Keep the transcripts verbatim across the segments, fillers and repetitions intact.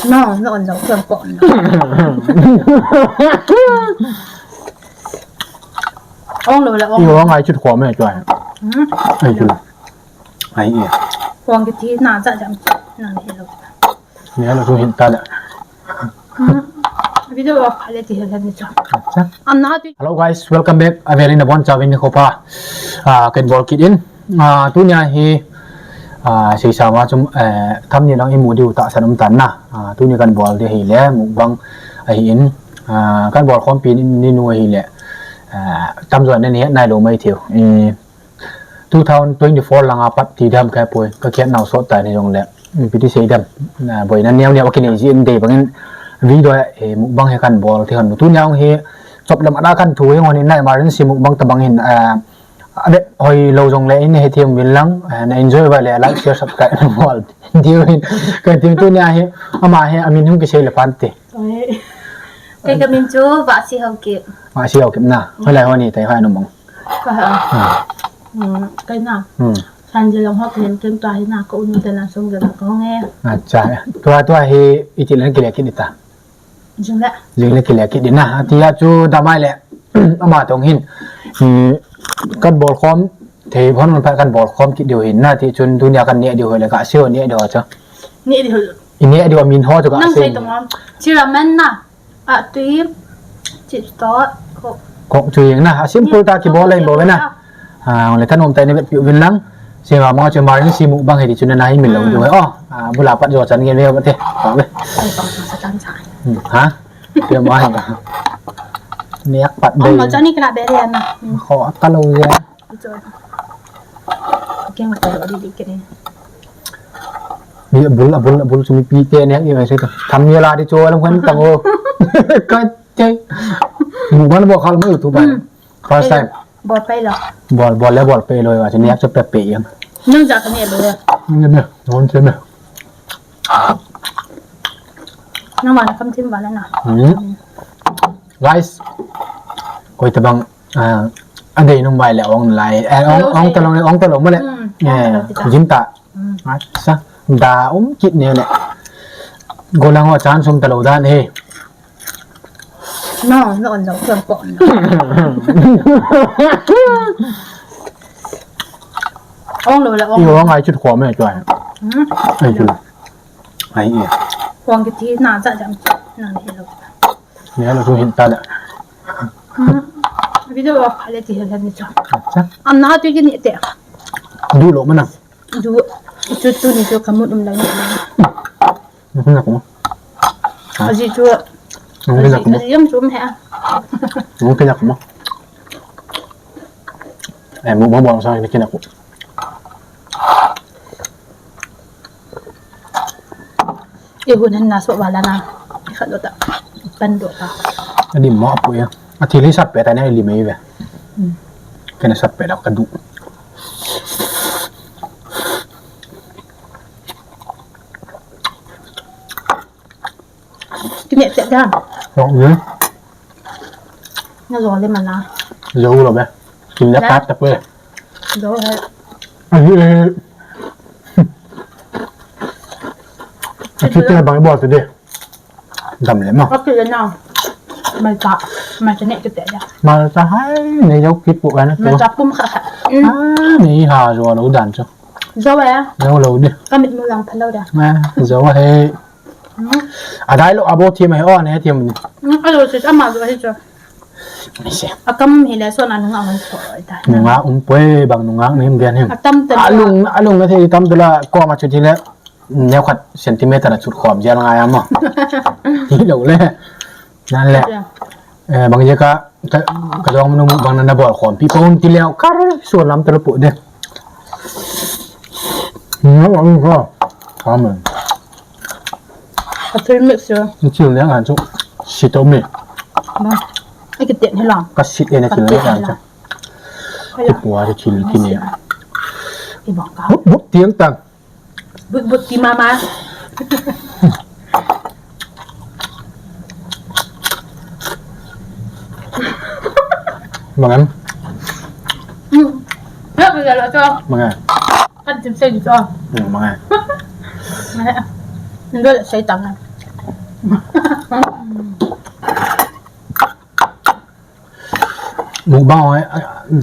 No, no, no, no, no. Ong lo la, ong. Yo, ngai chut khom e, chua. Hmm? Ai, chua. Ai, e. Ong kiti na cha jam. Na ni lo. Ni lo, hin ta la. Hmm. Video wa pha le ti he la ni cha. Acha. Am na ti. Hello guys, welcome back. A very na bon cha vin ni ko pa. Ah, ken bol kit in. Ah, tunia hi, ah, seisa ma chun, eh, thumbnail lang imu diu tahsan um tan na. Ah, tuni kan bol ding ahile, mukbang ahin, ah, kan bol khompi ni, ni nu ahile, ah, tamjo in nei het nai lou mai thei u. Eh, two thousand twenty-four langa pat ti dam ka poi, ka kiat nau sot tai ni jong le, ipi ti sei dam, ah, boina neo neo kinei jin dei bangin video, eh, mukbang hi kan bol thei u. Tunia hi, chop lam ada kan thu hi ngon in na emergency mukbang tabang in, ah, Abe, hoi lo jong le in he thiam vin lang, eh, na enjoy va le like, share, subscribe na bol. Diu hin, ka tim tunia hi, ama hi, amin hung kisei le pan te. Oi. Kei ka min chu, Vahsi Haokip. Vahsi Haokip na. Hoi lai hoi ni, tai hoi nu mong. Ka ha. Hmm. Hmm, kei na. Hmm. San je long hok len kem ta hi na, ka unu te na sum ge na ka hong e. Acha. Tua, tua hi, iti len kile kit ni ta. Jing le. Jing le kile kit ding na. Ati a chu damai le. Ama tong hin. Hmm, kan bol khom. Thei hon hon pha kan bol khom kit diu hin na. Ti chun tunia kan neh diu le ka sio neh diu cha. Neh diu. I neh diu min ho chu ka. Nang sei tong am. Chi ramen na. A tui. Chi to. Ko. Ko chu ing na. A simple ta ki bol le bol na. Ah, le kan um tai ni bet piu vin lang. Sima ma che marin si mukbang he di chuna na hi min lo du he. Oh, ah, bula pat jo chan nge ve ba te. Ba ve. Ai, pa, pa, sa chan chan. Hmm, ha? Pia ma hi. Niak pat de. Oh, ma chan ni kena be de na. Kho ta lo ye. Keng ta lo di di kene. Ni bul, bul, bul chu mi pi te ne ni mai se ta. Tham ye la di cho lam kan ta ngo. Ka te. Mukbang bo khal mo YouTube ba. Hmm. First time. Bol pai lo. Bol, bol le bol pai lo, achu niak chu pe pe yang. Nang ja ka ne lo ya. Ne ne, non che ne. Nang ma na kam thim ba la na. Hmm. Guys, koi tabang, ah, adei nung bai le ong lai. Eh, ong, ong ta lo, ong ta lo mo le. Hmm, eh, ong ta lo kita. Jim ta. Hmm. Acha, da um kit ne le. Golang ho chan sum ta lo dan he. No, no, no, no, no. Ong lo la, ong. Yo, ngai chut khom e, chua. Hmm? Ai, chua. Ai, e. Ong kiti na cha jam, na ni lo. Ni lo, chu hin ta la. Hmm. Video wa pha le ti he la ni cha. Acha. Am na tu ki ni te. Du lo ma na. Du, chu tu ni chu ka mut um lang. Nung kina kuma. Ha? Aji chu. Nung kina kuma. Aji, aji yang chu me a. Nung kina kuma. Eh, mu, mu, mu, sa, nung kina kuma. I hun hen na so ba la na. I khat do ta. Pan do ta. Adi ma pu ya. A thil hi sat pe ta ne li mei ve. Hmm. Kena sat pe da ka du. Kine te da. Ong ye. Na zo le mana. Zo lo be. Kin da ka ta pe. Zo he. Ai, ai. Ai, ai. Bang bol te de. Dam le ma. Ka kile na. Mai ta. Mai ta ne kite da. Mai ta hai ne yo kit pu na. Mai ta pum kha kha. Mm. Ah, ni ha zo lo dan chu. Zo ya. Zo lo de. Ka mit mu lang pha lo da. Ma, zo he. Mm. A dai lo a bo thi mai o ne thi mai. Mm, a lo se ama zo he chu. Ni se. A kam hi le so na nunga hon so ta. Nunga um poi bang nunga ni him bian him. A tam ta. A lung, a lung na the tam tu la ko ma chu thi le. Neo khat centimeter a chut khom jel ngai ama. Hi lo le. Nan le. Eh, bang je ka, ka, ka dong manu bang na bol khom. Pi pon ti leo kar so lam ta lo pu de. Neo ang ko. Amen. A three mix yo. Ni chil le ngan chu. Si to me. Ma. Ai ke ten he la. Ka sit e na chil le ngan chu. Ai ya. Ki pua de chil ki ne. I bang ka. Bup, bup, tiang tang. But, but, ti mama. Mangan. Hmm. Ya, ya, ya, ya. Mangan. Kan tim sai di to. Hmm, mangan. Mangan. Ndo le sai tang. Mukbang hoi,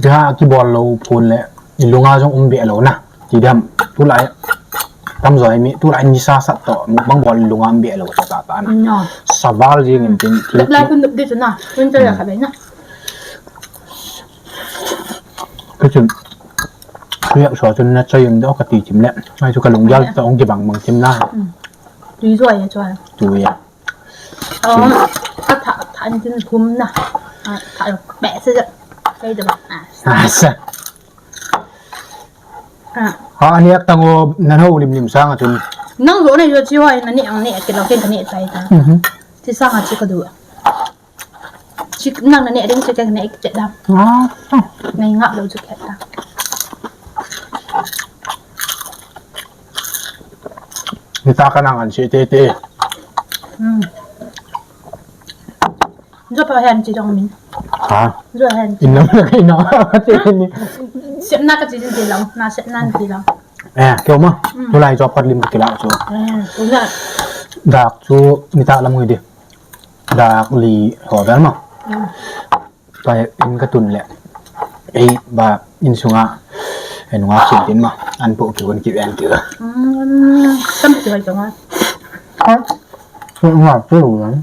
dia kibol lou phun le, ilunga jong um be lou na. Ti dam, tulai, tamjo mi, tulai nisa sat to, mukbang bol ilunga um be lou to ta ta na. No. Saval jing in tin, ti, Lai ti. Kun de na, kun ta ya ka na. Kachun, kuya so chun na chayum do ka ti chim le. Ai chu ka lungjal to ong kibang bang chim na. Tui jo ya cho. Tui ya. Ơ, ka tha, tha an tin khum na. Ơ, tha lo, beh se ja. Kei da ba. Asa. Ha, ani ak tango, nan ho lim lim sanga chun. Nang lo nei lo chi hoi, na ne ang ne, ke lo ken ka ne tai ta. Chi sanga chi ka du. Chi nang na ne ding chi ka ne ke da. Nei nga lo chu ke da. Ni ta ka nang an si te te. Hmm. Jo pa hen chi dong min. Ha? Jo hen. In lam na kai na. Te ni. Sep na ka chi chi dong, na sep na chi dong. Eh, keu ma. Hmm. Tu lai jo pat lim ka kila chu. Eh, tu na. Dak chu ni ta lam ngui di. Dak li ho vel ma. Hmm. Tua in ka tun le. Ei, ba, in sunga. Ei, nunga kin tin ma. An po ki won ki ven ki. Mm, sam ki wai tonga. Ha? Nunga po won.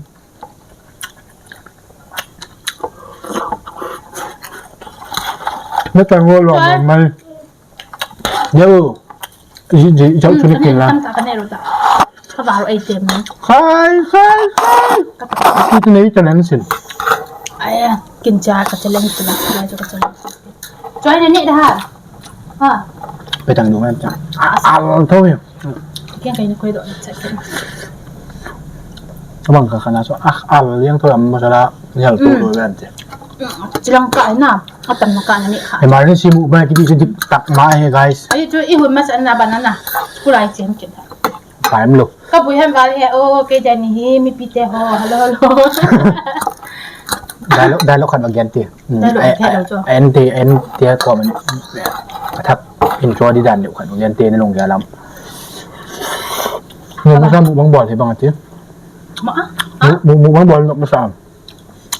Na ta ngo lo mai. Yo. Ji, ji, jauh tu ni kin la. Kan ta kan ero ta. Ka ba ro ai tem ni. Khai, khai, khai. Ki tu nei challenge sin. Ai, kin cha ka challenge la, ka challenge. Choi ni ni da ha. Ha. Pe tang du man cha. Al tho yo. Kian kai ni koi do cha. Abang ka kana so. Ah, al yang tho am masala. Yal tu do yan te. Chilang ka na. Atam na ka na ni kha. Emergency mukbang kiti chu dik tak ma he, guys. Ai chu i hun masa na banana. Kulai chen kin. Time lo. Ka bui han val he, o, ke jani hi, mipi te ho, hello, hello. Dialogue, dialogue khat ma gen ti. Dialogue the lo chu. En ti, en ti ko man. Athak intro di dan lo khat ma gen ti ni long ya lam. Mukbang bol he bang ti. Ma. Mukbang bol no masa.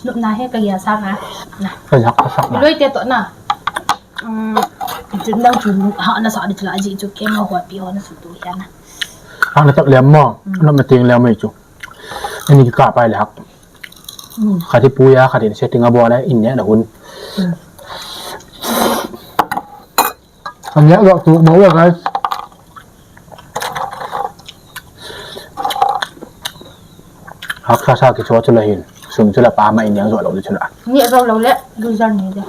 Nopna hi ka gel sang a. Na. Ka yak ka sak na. Loi te to na. Um, chu nang chu ha na sa di chu la ji chu ke ma ho pi ho na su tu hi na. Ha na tak lem mo. Mm. Na ma ting lem mo chu. Ani ki ka pai le hak. Mm. Kha ti pu ya, kha ti setting a bo le in ne na hun. Mm. An yak lou tu mo le, guys. Haksa sa kicho chu la hin. Sum chu la pa ma in yang zo lou chu la. Ni zo lou le, loser ni de.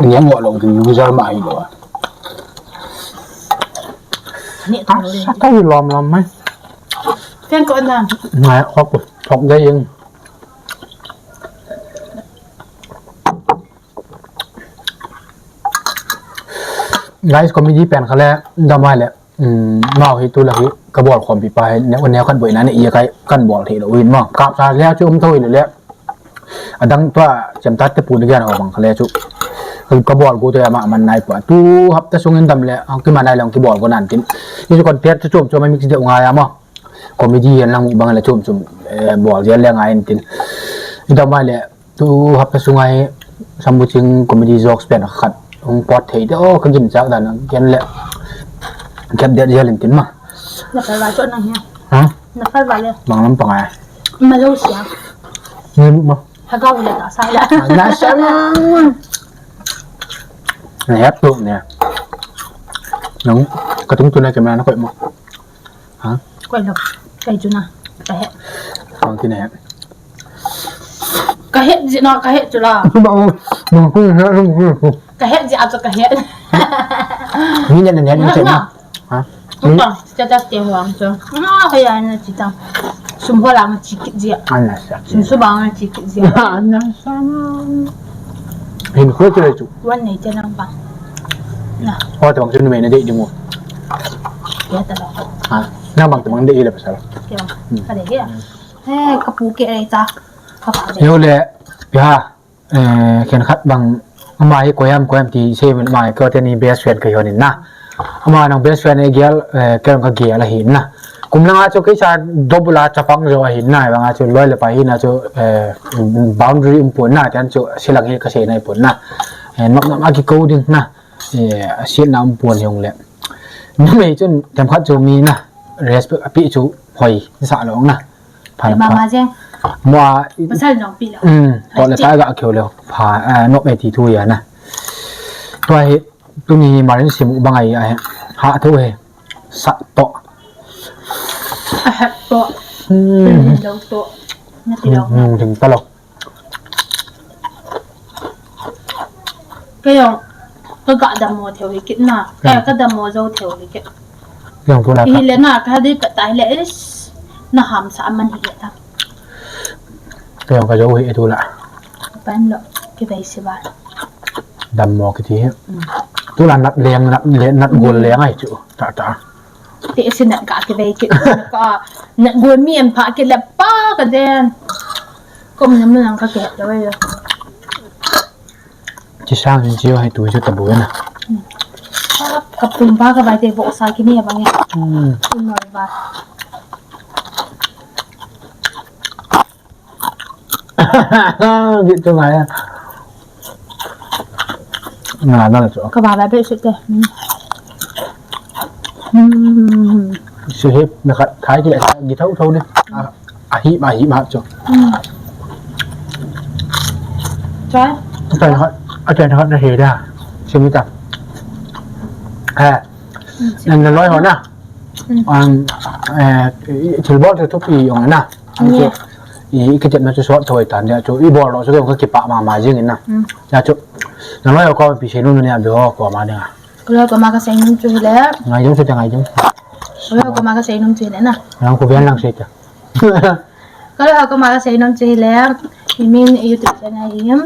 In yang zo lou chu loser ma hi lou. Ni to le. Sa to lom lom mai. Ken ko na. Ngai, ok, ok dai ing. Guys, comedy pen kha le, damai le, um, mau hi tu la hi, ka bol khom pi pa hi, ne, ne khat boina ne, i kai, kan bol thei lou in ma. Kap sa le chu um thoi le le. Adang tua, chem tat te pu ni gen ho bang kha le chu. Ka bol go to ya ma man nai pa. Tu hapta sung in dam le, ang ki man nai long ki bol go nan tin. Ni chu kon tet chu chom chom mix de nga ya ma. Comedy hian lang bang le chom chom, eh, bol jel le ngai in tin. I damai le tu hapta sunga hi Sambuching comedy jokes pen khat hung pot thei de o ka gin chak dan ken le. Ken de jel in tin ma. Na kal va chon nang hi. Ha? Na kal va le. Bang lam pang ai. Ma lo sia. Ni ma. Ha ga le ta sa la. Na sa ma. Na hep tu ne. Nang ka tung tu na ke ma na koi ma. Ha? Koi lo. Kai chu na. Ka he. Kang kin he. Ka he ji na, ka he chu la. Chu ba o. Nang ku he, nang ku. Ka he ji a chu ka he. Ni ne ne ne ni che na. Ha? Ni ta, status te wang chu. Na ka ya na chi ta. Sum ho la ma chi ki ji. Ana sa. Sum su ba ma chi ki ji. Ana sa. Hin ko chu chu. Wan nei te nang ba. Na. Ho te wang chu ni me na de ding o. Ke ta lo. Ha, na bang te bang de ile pasal. Ke bang. Hmm. Ka de ke. Hmm. He, ka pu ke ai ta. Ka pa de. Yo le, ya, eh, ken khat bang, ama hi koyam, koyam ti se min ma ko te ni best friend ka yon na. Ama nang best friend e gel, eh, ken ka gel a hin na. Kum langa chu keisa double a chapang jo ahin na, vanga chu loi le pai hina chu, eh, boundary um pon na, tian chu silang hi kasei nai pon na. Eh, nop nop a kikou ding na. Eh, asiatna um pon jong le. Numei chun themkhat chu mi na, respect api chu hoi, sa lo na. Phan mama pha. Jeng. Mo a, pasal jong pi lo. Um, to le ta ga keu le. Pha, eh, nop e ti thu ya na. Tua hi, tuni hi Marin sim u bang ai a he. Ha thu he. Sa to. A ha to. Hmm. Lo to. Na ti lo. Hmm, ding ta lo. Kei jong, ka ga dammo theu hi kit na. Kei ka dammo jou theu hi kit. Kei jong tu la ka. Hi le na, ka dei pa ta hi le is. Na hamsa man hi le ta. Kei jong ka jou hi tu la. Pan lo, kei dei si ba. Dammo kiti hi. Mm. Tu la nat leng, nat le, nat gol leng ai chu. Ta ta. Ti si nat ka kivei kit ka, nat gol mi an pha kit le pa ka den. Kom na mun ang ka ke lo yo. Chi sang jin chi hai tu chu ta bu na. Ka pum ba ka bai te bo sa kini abang ya. Hmm. Pum ba. Git tu ngai a. Nga na chu. Ka ba ba be su te. Hmm. Hmm. Su he na khat khai ki le sa gi thau thau ni. A, a hi ma hi ma chu. Hmm. Choi. Choi ha, a choi ha na he da. Simi ta. Ha. Hmm. Na loi ho na. Hmm. Ang, eh, thil bol chu thupi jong na. Ang chu, i, i kichet na chu sot thoi tan dia chu, i bol lo chu ka kipah mama jing in na. Hmm. Tia chu, na loi ho koma ipi seinom na nei a, bi ho koma ding a. Ka loi ho koma ka seinom chu hile. Ngai jong chu te ngai jong. Ka loi ho koma ka seinom chu hile na. Nang ko bian lang sei ta. Ka loi ho koma ka seinom chu hile. Min YouTube channel hi.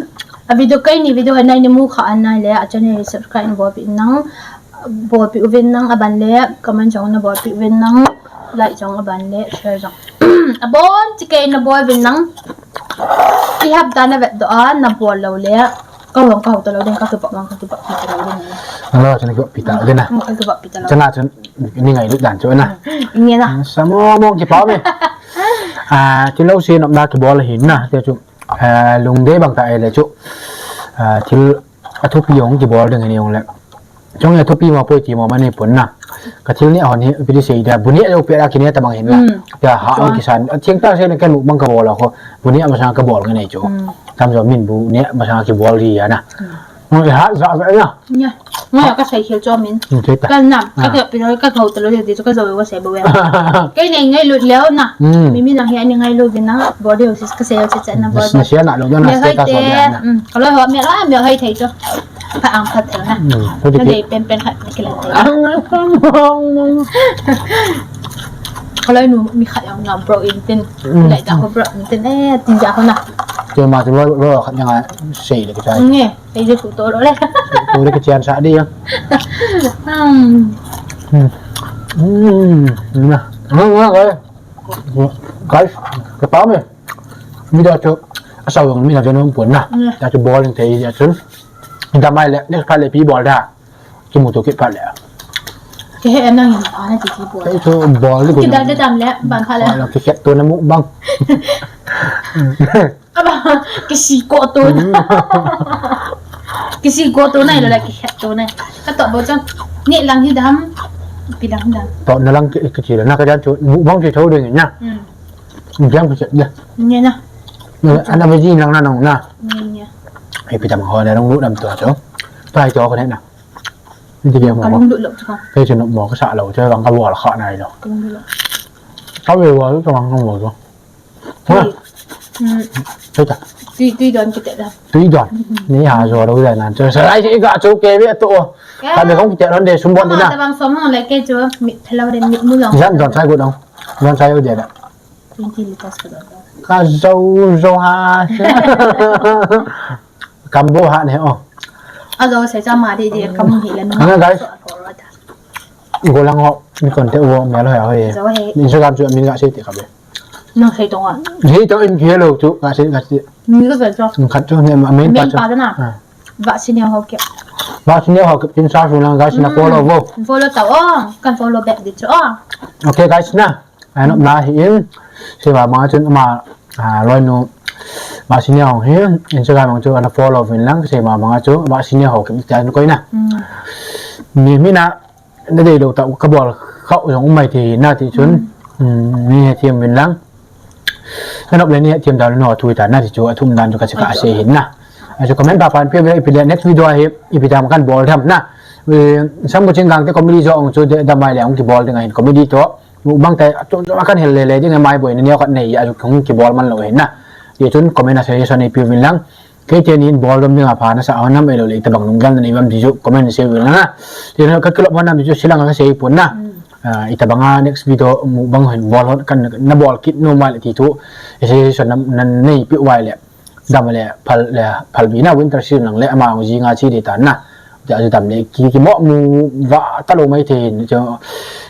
A video kei ni video hai nai ni mu kha an nai le, a channel subscribe bol pi nang. Bolpi uvin nang aban le, comment jong na bolpi uvin nang, like jong aban le, share jong. Abon chikei na bol uvin nang. I hap dan na vet doh a, na bol lou le. Ka hong ka hou ta lou ding, ka kibol mang, ka kibol pi ta lou ding. Alo, chana kibol pi ta lou ding na. Ka kibol pi ta lou. Chana chun, ni ngailut dan chu na. Nge na. Sa mo mo kipa me. Ah, ti lou si nop na kibol hin na, ti chu. Ah, lungdei bang ta e le chu. Ah, thil A thupi jong kibol ding hi ni jong le. Chong a thupi ma poi ti mo ma nei pon na. Ka thil ni a hon hi, ipi ti sei dia, bu ni a jo pe a kine ta bang hin na. Mm. Tia ha ang kisan. A thiang ta sei na ken mukbang ka bol a ko. Bu ni a masang ka bol nge nei chu. Mm. Tam jo min bu ni a masang kibol ri a na. Mm. Mo ha za za na. Nya. Mo ka sei khel cho min. Mm, sei ta. Ka nam, ka ka pi ka ka ta lo di ka jo wa sei bo ya. Kei nei ngailut leo na. Mm. Mi mi nang hi ani ngailut din na. Body sis ka sei che che na body. Sia na lo na status wa na. Mm. Ka loi ho mi la mi hai thei cho. Pha ang pha thei na. Hmm, ka dei pen pen khat ni kila thei. Ang ang ang. Ka loi nu mi khat jong ngam bro in tin. Hmm. Lai ta ko bro in tin. Eh, tin ja ko na. Ke ma tu loi loi khat jong a sei le ka chai. Nge, sei je su to lo le. Su to le ka chian sa di ya. Hmm. Hmm. Hmm. Na. Ang ang ang. Guys, ka pa me. Mi da chu, asao jong mi da chu nom pon na. Mm. Da chu bol thei da chu. Da mai le, next phat le ipi bol da. Kimuto kit phat le. Kihe nang in phat na ti ti bol. Kei chu bol ni ko. Kidam le dam le, ban phat le. Bol le kikhet to na mukbang. Aba, kisiko to na. Mm. Kisiko to na, ilo le kikhet to na. Ka to bo chu. Ni lang hi dam. Pi lang hi dam. To na lang ki, ki chi le na ka jan chu, mukbang chi tho ding na. Mm. Jam ko chet de. Nge na. Ana ba ji nang na nong na. Nge, nge. Ai pi tam ho na nong lu dam to cho. Tai cho ko ne na. Ni ti ge mo. Ka lung lu lo cho. Ke cho no mo ka sa lo cho bang ka bol kha nai lo. Ka lung lu lo. Ka we wa cho bang ka bol cho. Ha. Mm. Cho ta. Tui, tui don ki te da. Tui don. Ni ha jo lo da nan cho. Sa lai si ga cho ke we to. Ka be kong ki te don de sum bon de na. Ta bang som nong le ke cho mi thalo de mi mu lo. Jan don sai go dong. Don sai go de da. Twenty liters ka don. Ka zo zo ha. Kam bo ha ne o. A zo se cha ma di di kam hi le no. Hello, guys. Go lang ho. Mi kon te wo me lo ya ho ye. Zo he. Instagram chu min ga se ti ka be. No se tong a. Ni to in ke lo chu ga se ga se. Ni ga se cho. Khat chu ne ma main pa chu. Main pa na. Ah. Ba si ne ho ke. Ba si ne ho ke tin sa su lang ga si na follow wo. Follow ta o. Kan follow back di chu o. Okay guys na. Anop na hi in, sei ba manga chun ama, a, loinu, ba senior hong hi, Instagram hong chu ana follow vin lang, sei ba manga chu, ba senior ho kim tia koi na. Mi, mi na, na dei lo ta, ka bol khau jong um mai ti na ti chun, mi he thiam vin lang. Anop le ni he thiam dan no thu ta na ti chu, a thum dan chu ka chi ka sei hin na. A chu comment pa pan pe ve ipi le next video hi, ipi dam kan bol tham na. Sam bu ching gang te comedy jo ong chu de da mai le ong ki bol ding a hin comedy to. Mukbang te, a chun chun a kan hel lele ding, mai boina neo khat nei, a chun kibol man lo hin na. Ti chun comment a suggestion nei piu vin lang. Kei te nin bol dom ding a pha na sa, a nam ei lo le, itobang lunggel na nei bam ti chu comment sei vin lang na. Ti na ka kilop hon nam ti chu silang ka sei pon na. A, itobang a next video mukbang hin bol hon kan na bol kit nom mai le ti chu. Suggestion na, na nei piu vai le. Dam le phal le phal bi na winter season lang le ama jing a chi di ta na. Tia chu dam le ki, ki mo mu va ta lo mai thei hin chu,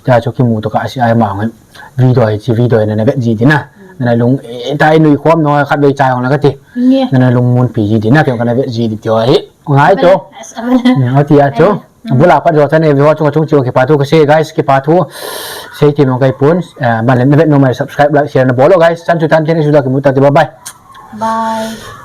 tia chu kimu to ka si ai ma ngai. Video hi chi video na na vet ji di na. Na lung, e, tai nui khom no khat doi chai hong la ka ti. Nge. Na lung mun pi ji di na, kei ka na vet ji di tio hi. Ngai to. Abel, abel. Mm, ati a chu. Abel. Bula pat jo ta ne, video chung chung chi ki pa thu ka sei, guys, ki pa thu. Sei ti mo kai pun. Eh, ma le na vet no mai, subscribe, like, share na bol o, guys. Chan chu tan ken su da ki mu ta ti, bye bye. Bye.